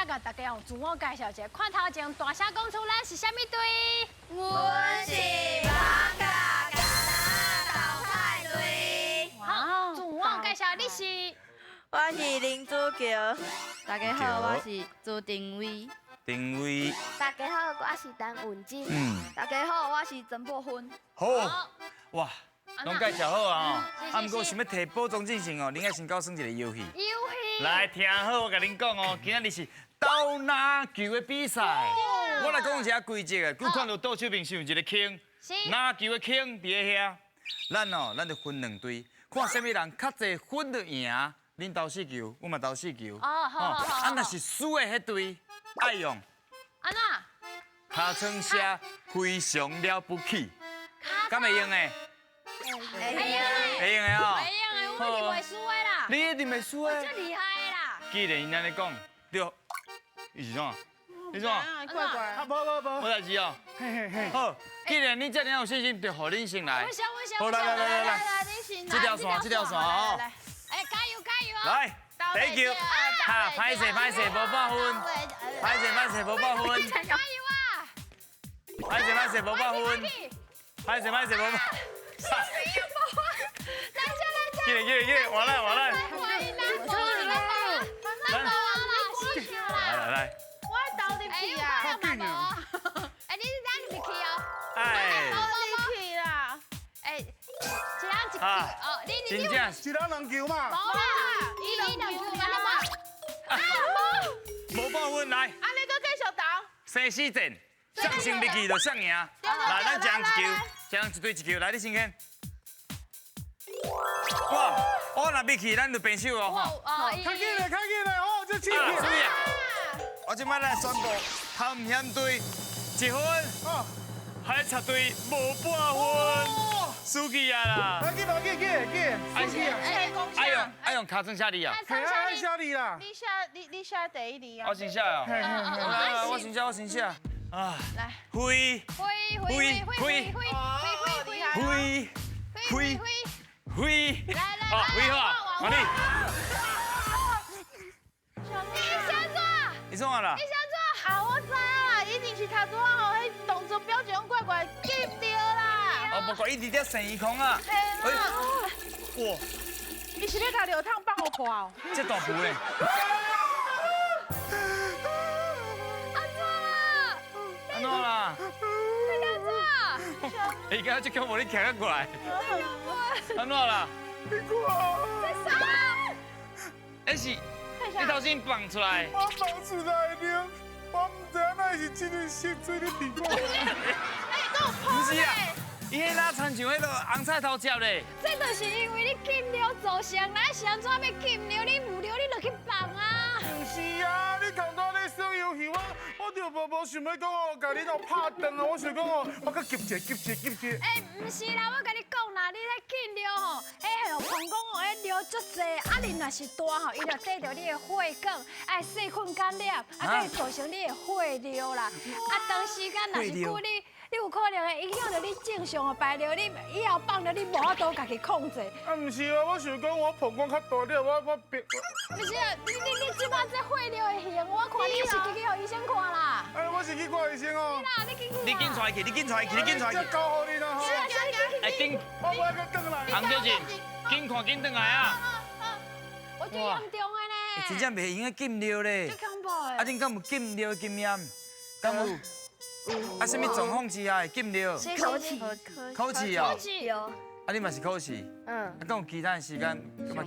共大家哦自我介紹一下，看頭前大聲講出咱是啥物隊？阮是艋舺敢若淘汰隊。好，自我介紹，你是？我是林子喬。大家好，我是朱定威。定威。大家好，我是陳允珍。大家好，我是曾博芬。好，哇，攏介紹好啊！啊，毋過想欲提寶裝進前哦，恁愛先佮我耍一個遊戲。遊戲。來，聽好，我共恁講哦，今仔日是投籃球的比賽。我來講一下規則啊，佮看著倒手邊是有一個坑，籃球的坑佇咧遐。咱哦，咱就分兩隊，看啥物人較濟分就贏。恁投四球，阮嘛投四球。哦，好好好。啊，若是輸的彼隊，愛用。按怎？尻川寫非常了不起。敢會用的？會用的。會用的哦。會用的，我一定袂輸的啦。你一定袂輸的。我最厲害的啦。既然伊按呢講，對，伊是創啥？你創啥？怪怪。啊，無無無。無代誌哦。嘿嘿嘿。好，既然你這爾有信心，就予恁先來。我先，我先。好，來來來來來，你先這條線，這條線哦。哎，加油加油哦！來，第一球，哈，歹勢歹勢，無半分，歹勢歹勢，無半分。加油啊！歹勢歹勢，無半分，歹勢歹勢，無半。來這來這。起來起來起來，我來我來。來來來。我投入去啊！哎，你是怎入去哦？哎，投入去啦！哎，一人一球哦，你你真正一人兩球嘛。無啦，伊兩球嘛，無。啊，無。無半分來。按呢閣繼續投。生死戰，誰先入去就誰贏。來，咱一人一球，一人一隊一球，來，你先看。哇，我若入去，咱就平手哦。較緊咧，較緊咧，哦，這刺激。我這擺來宣布，探險隊一分，海賊隊無半分，輸去啊啦！無緊無緊，緊緊，輸去啊！愛用愛用尻川寫字啊！係啊，愛寫字啦！你寫你你寫第一字啊！我先寫哦。來，我先寫，我先寫。啊！來，飛飛飛飛飛飛飛飛飛飛，來來哦，飛好，我你。你想怎？你創啥啦？你想怎？啊，我知啦，一定是頭拄仔吼，彼動作表情怪怪，擊著啦。哦，無怪伊佇遮生空啊。嘿啦。哇！伊是欲共尿桶放予破哦。這大符咧。按怎啦？按怎啦？你按怎？伊敢這恐怖，你徛較過來。按怎啦？你看。這啥？那是你頭先放出來。我放出來了，我毋知影哪是這个色水咧滴我。哎，閣有毋是啊，伊彼哪親像彼个紅菜頭汁咧。這就是因為你禁尿造成，咱是按怎欲禁尿？你無尿，你落去放啊？毋是啊，你頭拄咧耍遊戲，我我就無無想欲講哦，共恁哦拍斷啊，我想講哦，我閣急一下，急一下，急一下。哎，毋是啦，我共你講啦，你咧禁尿吼，哎，膀胱哦，彼尿足濟，啊，你若是大吼，伊就綴著你的血管，哎，細菌感染，啊，會造成你的血尿啦。啊，長時間若是久，你你有可能會影響著你正常的排尿，你以後放尿你無法度家己控制。啊，毋是啊，我想講我膀胱較大粒，我我別。毋是啊，你你你這擺這血尿的型，我看你是去去予醫生看啦。哎，我是去看醫生哦。啦，你緊去。你緊帶去，你緊帶去，你緊帶去。這交予你啦。是啊，是啊，哎，緊。我無愛閣轉來。洪小姐，緊看緊轉來啊！我最嚴重的呢。真正袂用得禁尿咧。最恐怖的。啊，恁敢有禁尿的經驗？敢有？啊，啥物狀況之下會禁尿？口齒。口齒哦。口齒哦。啊，你嘛是口齒？嗯。啊，敢有其他的時間？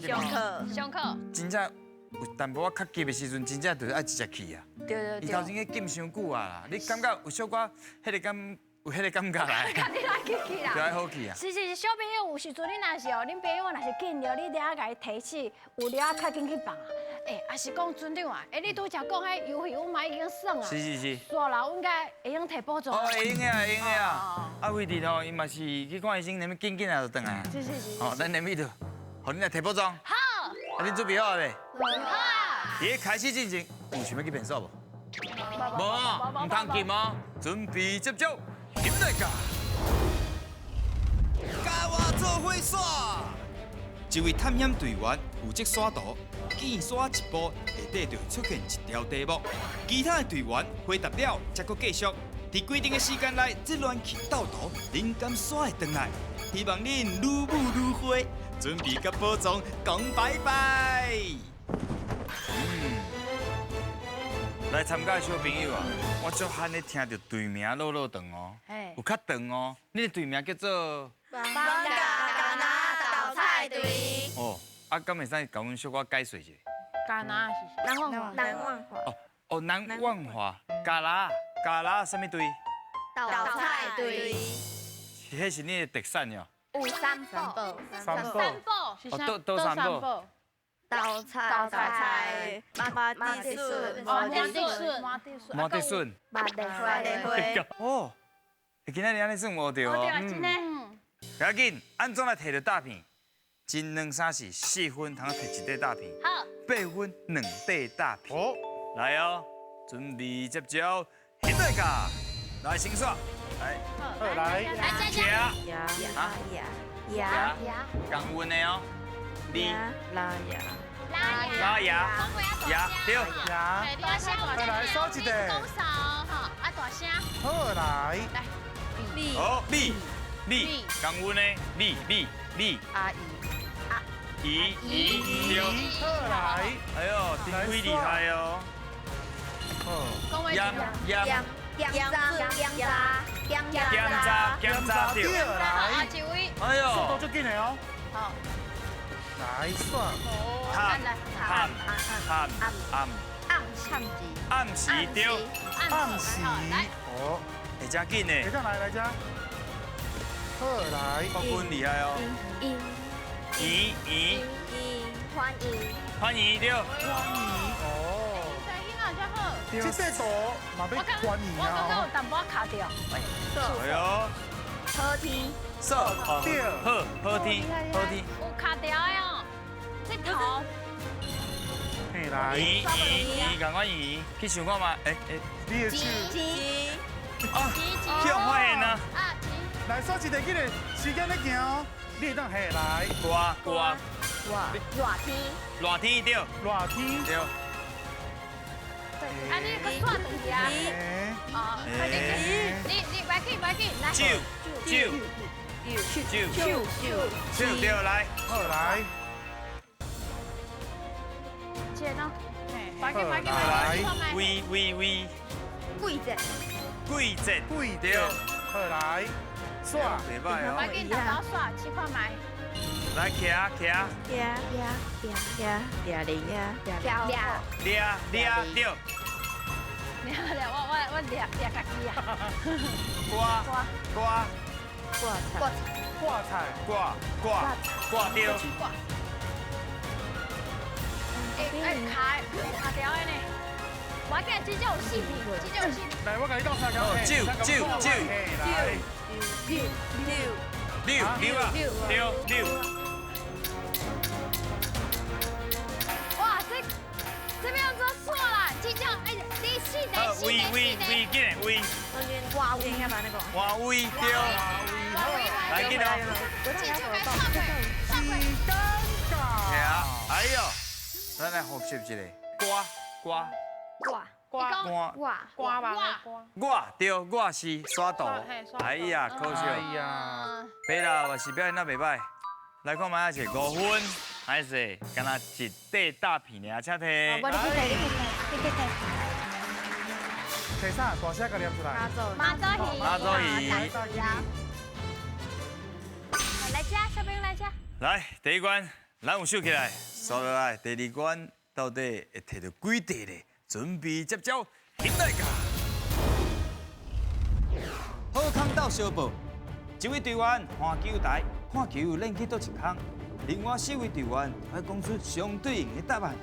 上課。上課。真正有淡薄仔較急的時陣，真正就是愛直接去啊。對對對。伊頭前去禁傷久啊啦，你感覺有小可彼個感有彼個感覺來。家己來去去啦。就愛好去啊。是是是，小朋友有時陣你若是哦，恁朋友若是禁尿，你一定愛共伊提醒，有尿較緊去放啊。哎，啊是講船長啊，哎，你拄才講彼遊戲，阮嘛已經耍啊。是是是。煞啦，阮該會用提寶裝。哦，會用的，會用的啊。啊，惠弟吼，伊嘛是去看醫生，連緊緊啊就轉來。是是是。哦，咱連去就，予恁來提寶裝。好。啊，恁準備好啊未？好啊。佇開始進前，有想欲去便所無？無啊，毋通禁哦。準備接觸，入來㗎。佮我做伙耍。一位探險隊員負責耍圖，見耍一步會底就会出现一条题目，其他的队员回答了，才阁继续。伫规定的时间内，这乱去斗图，恁敢煞会转来？希望恁愈舞愈会，准备佮宝藏讲拜拜。来参加的小朋友啊，我足罕咧听著队名落落长哦，有较长哦。你的队名叫做？放假干那斗菜队。哦，啊，敢会使共阮小可解说一下？干那是南万华。南万华。哦哦，南万华，加拉加拉啥物队？斗菜队。彼是你的特产哟。有三宝。三宝。哦，倒三宝。斗菜。斗菜。马地笋。马地笋。马地笋。马地花。哦，今仔日按呢算学著哦。真的。不要紧，按怎来提著大片？一、两、三、四，四分通提一块大片。好。八分两块大片。好，来哦，准备接招，现在噶，来先刷，来，来，来加加。牙牙牙牙，共韵的哦，拉牙，拉牙，拉牙，牙对，牙，大声，再来刷一个，讲少吼，啊大声。好来，来，米，好米米，共韵的米米米，阿姨。姨姨对，好来，哎呦，真鬼厉害哦！好，盐盐盐渣盐渣盐渣盐渣对，来，一位，哎呦，速度足紧的哦。好，来算，喊喊喊暗暗时暗时对，暗时，来，好，会真紧呢，来来这，好来，国军厉害哦。姨姨欢迎欢迎对，欢迎哦。这块图嘛欲欢迎啊！我刚刚有淡薄卡著。哎呦，好天，对，好好天好天。有卡著的哦，这图。嘿来，姨姨姨，共我姨去想看嘛？哎哎，你的手。啊，去予发现啊！来，刷一个紧的，时间咧行哦。你会当下来，挂挂热天，热天对，热天对。啊，你阁煞转去啊？哦，你你袂紧袂紧，来。酒酒酒酒酒对来，好来。这喏，袂紧袂紧来袂紧，微微微。季节，季节，季对，好来。刷，袂歹哦。袂紧，豆豆刷，试看觅。来，徛徛。徛徛徛徛哩徛掠掠对。掠掠，我掠掠家己啊。挂挂挂挂挂菜挂挂挂对。挂。哎哎，卡卡掉的呢。我今这种有四片，这种有四片。来，我共你斗相共。酒酒酒。六六六六啊，六六。哇，这边怎刷啦？这种哎，你四个四个威威威，紧的威。哇威，哇威对。来紧哦。这种该刷过，刷过。系啊，哎呦，咱来复习一下，歌歌。挂挂挂挂吧，我对，我是刷图。哎呀，可惜。哎呀，袂啦，我是表现得袂歹。来看觅是5分，还是干焦一块大片尔，请提。我你去提，你去提，你去提。提啥？大声共念出来。妈祖鱼。妈祖鱼。来吃，小朋友来吃。来，第一关，咱有收起来，刷落来。第二关到底会提著几块咧？准备接招，现在噶。好康斗相报，一位队员换球台，看球练去佗一空。另外四位队员爱讲出相对应的答案。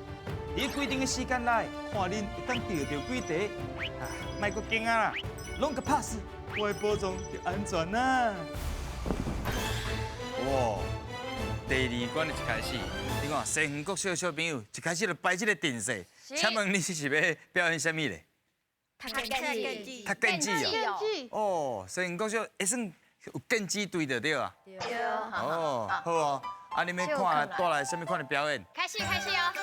伫规定的时间内，看恁会当得著几题。啊，莫阁惊啊啦，拢共拍死，我的宝藏就安全啦。哇！第二关的一开始，你看西园国小的小朋友一开始就摆这个阵势，请问你是欲表演啥物咧？读剑指。读剑指哦。哦，西园国小会算有剑指队就对啊。对。哦，好哦。啊，你欲看带来啥物款的表演？开始，开始哦。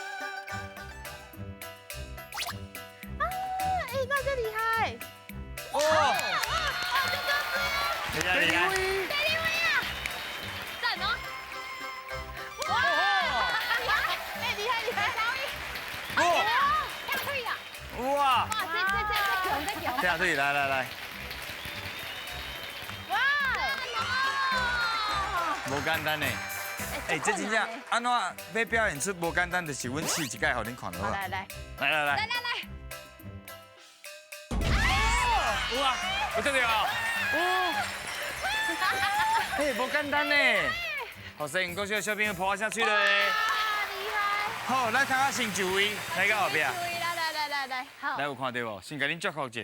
跳腿，来来来。哇！无简单呢。哎，这真正按怎欲表演出无简单，就是阮试一摆予恁看就好。来来来来来来来来。有啊，有得著啊。有。嘿，无简单呢。好，西园国小小朋友抱下去了。哇，厉害！好，咱看下先就位，来到后壁。来来来来来，好。来有看到无？先共恁祝福一下，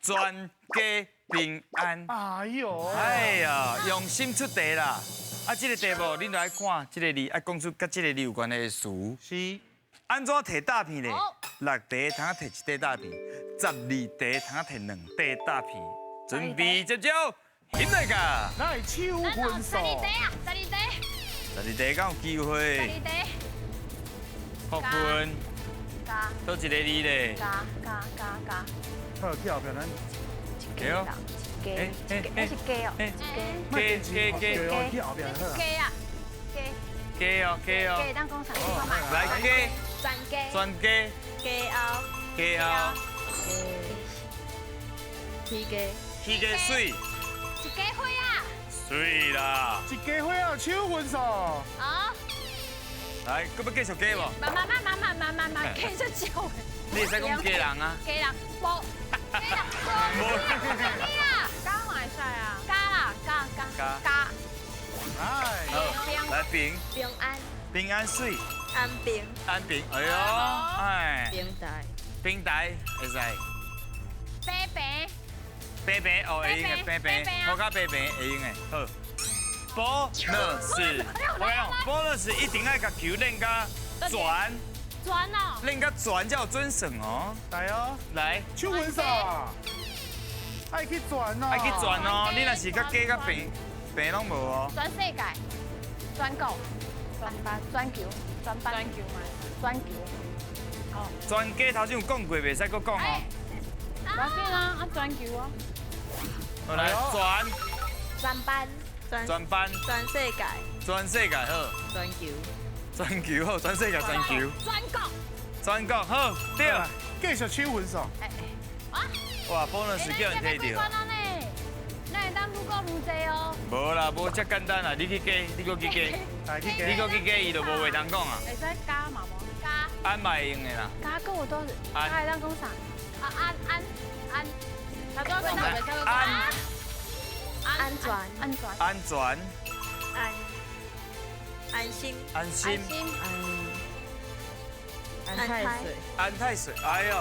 全家平安。哎呦，哎呀，用心出题啦。啊，这个题目恁就爱看这个字，爱讲出佮这个字有关的词。是。按怎提大片咧？6题通提1块大片，12题通提2块大片。准备接招，翕来噶。来手分数。 12题啊，12题。12题敢有机会？12题。福分。加。倒一个字咧？加加加加。好，去后壁咱。对。加，加，是加哦，加加加，去后壁好。加啊，加。加哦，加哦。加当讲啥？来加。全家。全家。加后。加后。起家。起家水。一家伙啊。水啦。一家伙啊，手分数。啊。来，阁欲继续加无？慢慢慢慢慢慢慢慢，加足少的。你会使讲家人啊？家人，无。家人，无。啊，加嘛会使啊？加啦，加加加。哎。好，来平。平安。平安水。安平。安平，哎呦，哎。平台。平台会使。白白。白白哦，会用的白白，好甲白白会用的，好。bonus，我讲 bonus 一定爱共球练甲转。转哦。练甲转才有准算哦。来哦。来。手分数。爱去转哦。爱去转哦，你若是较假较平，平拢无哦。全世界，全国，全班，全球，全班，全球嘛，全球。哦。全家头先有讲过，袂使阁讲哦。无要紧啊，啊全球啊。好来，全。全班。全班。全世界。全世界好。全球。全球好，全世界全球。全国。全国好，对。继续手分数。啊！哇，bonus 叫人提著。那会当愈讲愈济哦。无啦，无遮简单啦，你去加，你阁去加，你阁去加，伊就无话通讲啊。会使加嘛无？加。按嘛会用的啦。加阁有多？加会当讲啥？啊安安安。他都讲袂使安。安全。安全。安全。安。安心。安心。安。安太岁。安太岁，哎呦。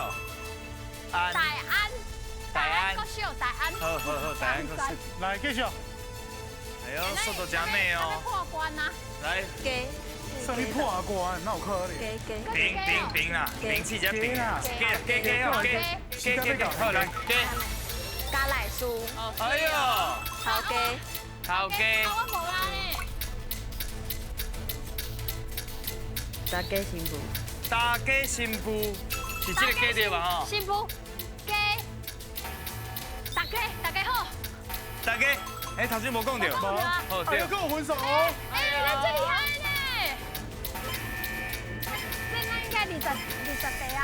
安。大安。大安国小，大安。好好好，大安国小。来继续。哎呦，速度真慢哦。破关啊！来。加。啥物破关？哪有可能？加加。平平平啦，平起只平啦。加加加哦，加加加好来加。加赖书。哎呦。头家。头家。我无啊呢。大家新妇。大家新妇是这个加对吧？吼。新妇加。大家大家好。大家，哎，头先无讲著。无。对。阁有分数哦。哎，咱最厉害呢。这咱应该20题啊。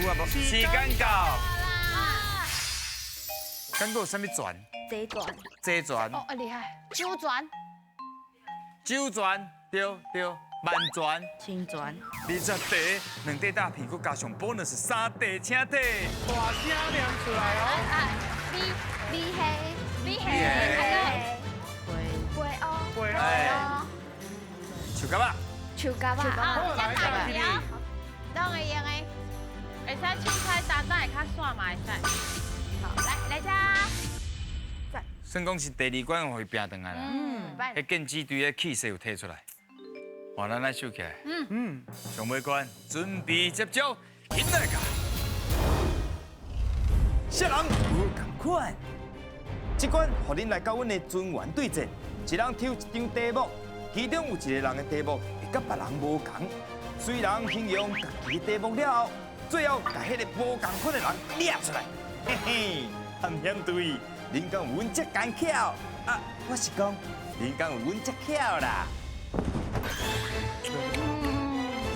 有啊无？时间到。啦。敢阁有啥物船？坐船。坐船。哦，厉害。舟船。舟船，对对。万全。清泉。20题，2块大片，阁加上 bonus 3题，请提。大声念出来哦。米米黑米黑，龟龟龟哎，树夹仔。树夹仔。啊，这大条，拢会用的。会使凊彩单单会较散嘛会使。好，来来这。算讲是第二关，予伊拼转来啦。嗯。彼剑指队的气势有提出来。哇，咱来收起来。嗯嗯。上尾关，准备接招，起来噶。啥人无仝款？这关予恁来佮阮的尊员对战，一人抽一张题目，其中有一个人的题目会佮别人无仝。虽然形容家己的题目了后，最后共彼个无仝款的人掠出来。嘿嘿，探险队，恁敢有阮遮艰巧？啊，我是讲，恁敢有阮遮巧啦？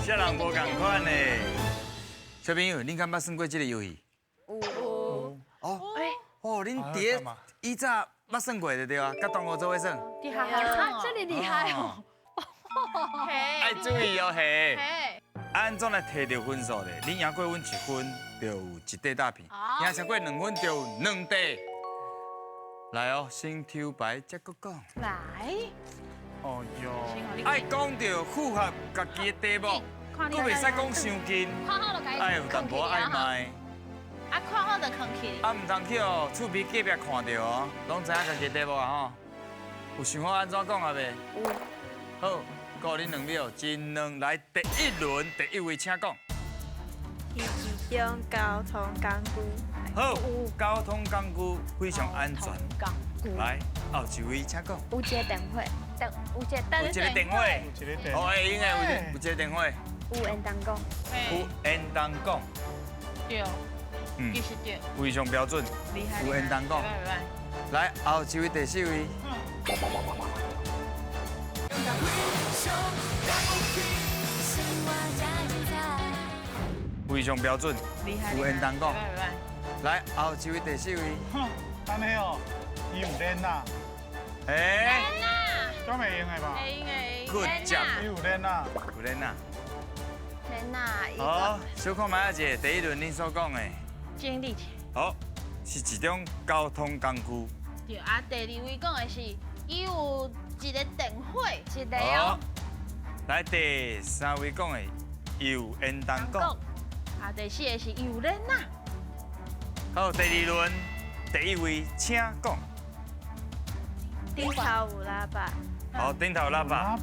啥人无仝款呢？小朋友，恁敢捌耍过这个游戏？有。哦。哎，哦，恁伫咧以早捌算过的对啊，佮同学做伙算。伫学校算哦。这么厉害哦！爱注意哦，嘿。嘿。按怎来提著分数咧？你赢过阮一分，就有一块大片；赢超过两分，就有两块。来哦，先抽牌，再阁讲。来。哦哟。爱讲著符合家己的题目，阁袂使讲伤近。爱有淡薄暧昧。啊，看好就囥起。啊，毋通去哦，厝边隔壁看著哦，拢知影家己的题目啊吼。有想好按怎讲啊未？有。好。顾恁两秒，真两来第一轮，第一位请讲。是一种交通工具。好，交通工具非常安全。来，后一位请讲。有一个电话，有一个电，有一个电话。有一个电话。哦，会用的，有一个电话。有缘当讲。有缘当讲。对。嗯，其实对。非常标准。有缘当讲。来，后一位，第四位。非常标准，有缘当讲。来，后一位，第四位。哼，按呢哦，伊有练呐。哎。敢会用的吧？会用的。 Good job。伊有练呐。有练呐。练呐。好，小看觅者，第一轮恁所讲的。整理。好，是一种交通工具。对啊，第二位讲的是，伊有一个电话，一个哦。来，第三位讲的，有缘当讲。啊，第四个是有练呐。好，第二轮，第一位请讲。顶头有喇叭。好，顶头喇叭。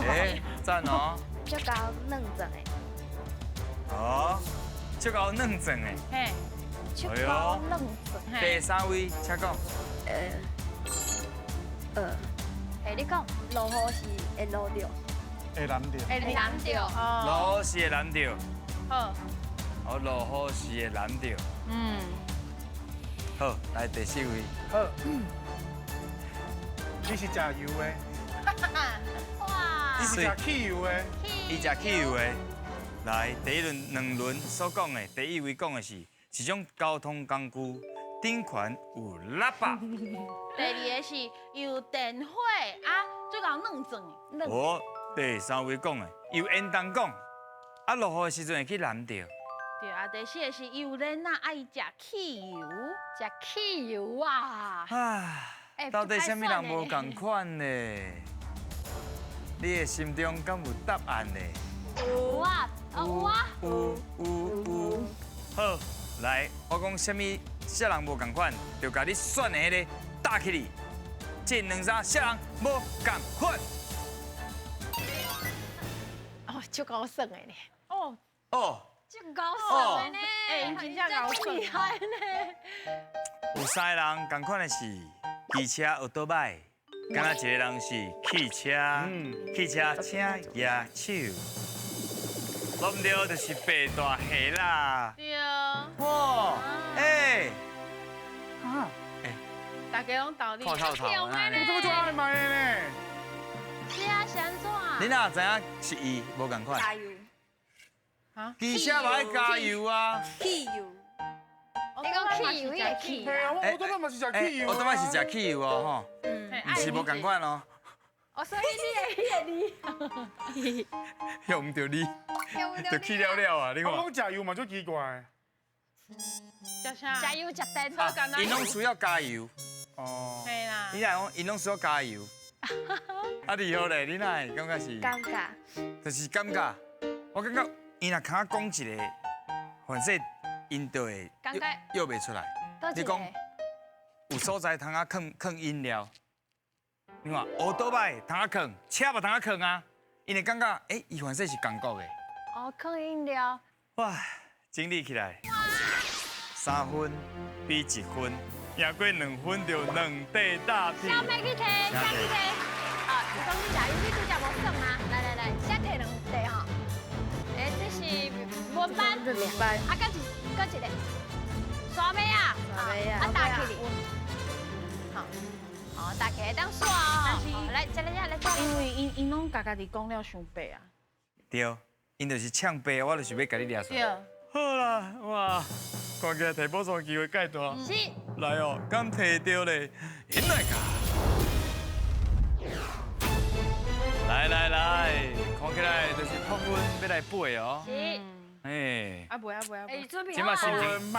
哎，赞哦。足够软装的。哦，足够软装的。嘿。足够软装。第三位请讲。哎，你讲，落雨时会落著。会淋著。会淋著。落雨时会淋著。好。好，落雨时会淋著。嗯。好，来第四位。好。你是食油的。哇。你是食汽油的。伊食汽油的。来，第一轮两轮所讲的，第一位讲的是一种交通工具，顶悬有喇叭。第二个是有电话啊，最够软装的。哦，第三位讲的有缘当讲，啊，落雨的时阵会去淋著。对啊，第四个是有练啊，爱食汽油，食汽油啊。啊，到底啥物人无仝款呢？你的心中敢有答案呢？有啊，有啊，有有有。好，来，我讲啥物啥人无仝款，就共你选的彼个打起来。这两三啥人无仝款？哦，足够算的呢。哦哦。足够算的呢，哎，真正够算，厉害呢。有三个人仝款的是机车、欧多摆，敢若一个人是汽车，汽车请举手。无毋对，就是白大虾啦。对。哇，哎，啊，哎，大家拢斗你。臭臭头，我怎么做爱买的呢？是啊，是按怎？你哪知影是伊无仝款？加油。机车嘛爱加油啊！汽油。你讲汽油，伊会汽。嘿啊，我拄仔嘛是食汽油。我拄仔是食汽油哦，吼。毋是无仝款哦。哦，所以你的彼个你，用毋著你，就去了了啊！你看。我讲食油嘛，足奇怪。食啥？食油食电。𪜶拢需要加油。哦。嘿啦。你若讲𪜶拢需要加油。啊，你好咧，你哪会感觉是？尴尬。就是尴尬，我感觉。伊若较讲一个，反正𪜶就会约袂出来。你讲有所在通啊囥囥饮料，你看乌多摆通啊囥，车嘛通啊囥啊，𪜶会感觉欸，伊反正是仝国的。哦，囥饮料。哇，整理起来，3分比1分，赢过2分就2块大片。小妹去提，小去提。啊，讲你食油，你拄则无算啊？来来来，先提2块吼。哎，这是文班，啊，搁一个，刷尾啊，啊，打起哩，好，好，打起来当刷哦。来，这来来来，因为𪜶拢家己讲了伤白啊。对，𪜶就是呛白，我就是欲共你掠出来。对。好啦，哇，看起來提寶藏機會蓋大。是。來哦，敢提著咧？來噶。來來來，看起來就是朴芬欲來飛哦。是。哎。啊袂啊袂啊袂。這馬心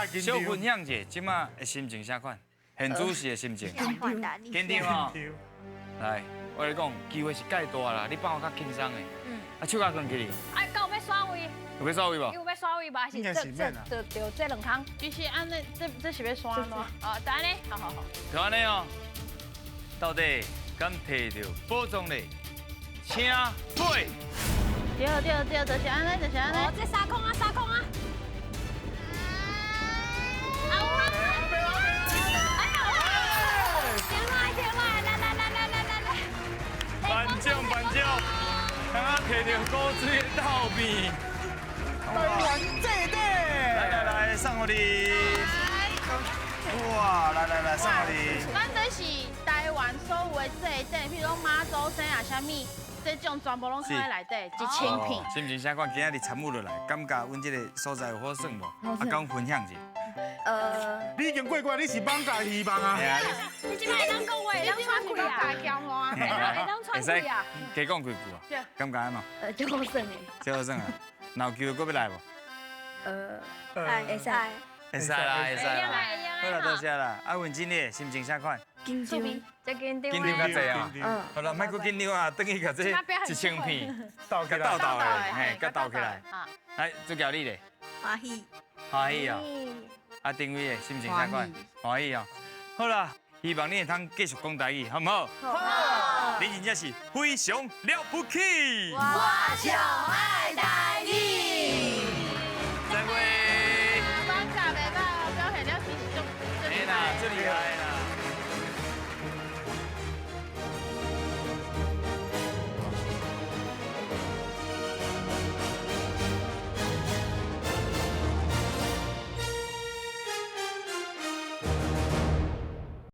情，小分享者，這馬的心情啥款？現主時的心情。緊張哦。來，我跟你講，機會是蓋大啦，你放我較輕鬆的。嗯。啊，手較放起哩。哎，夠欲刷位？有欲刷位無？有欲刷位吧？是這這就就這兩空。其實按呢，這是欲刷嗎？哦，就按呢。好好好。就按呢哦。到底敢提著寶藏咧？請飛。對對對，就是按呢，就是按呢。哦，這三空啊，三空啊。啊！哎呀！停來停來，來來來來來來來。頒獎頒獎，剛剛提著古錐的豆片。台灣這的。來來來，送予你。哇，來來來，送予你。咱這是台灣所有的祭典，譬如講媽祖生啊，啥物，這種全部攏放在內底，1000片。心情啥款？今仔日參與落來，感覺阮這个所在有好耍無？啊，敢分享者。你已經過關，你是放假希望啊？你這擺會當講話，會當喘氣啊？會當喘氣啊？加講幾句啊？感覺按怎？足好耍的。足好耍啊！若有機會閣欲來無？會使。會使啦，會使啦。好啦，多謝啦。啊，文珍你心情啥款？緊張，真緊張。緊張較濟啊。嗯。好啦，莫閣緊張啊，轉去共這1000片鬥鬥的，嘿，共鬥起來。來，主教你咧？歡喜。歡喜啊！啊，丁偉的心情啥款？歡喜哦。好啦，希望你會通繼續講台語，好毋好？好。你真正是非常了不起。我上愛台語。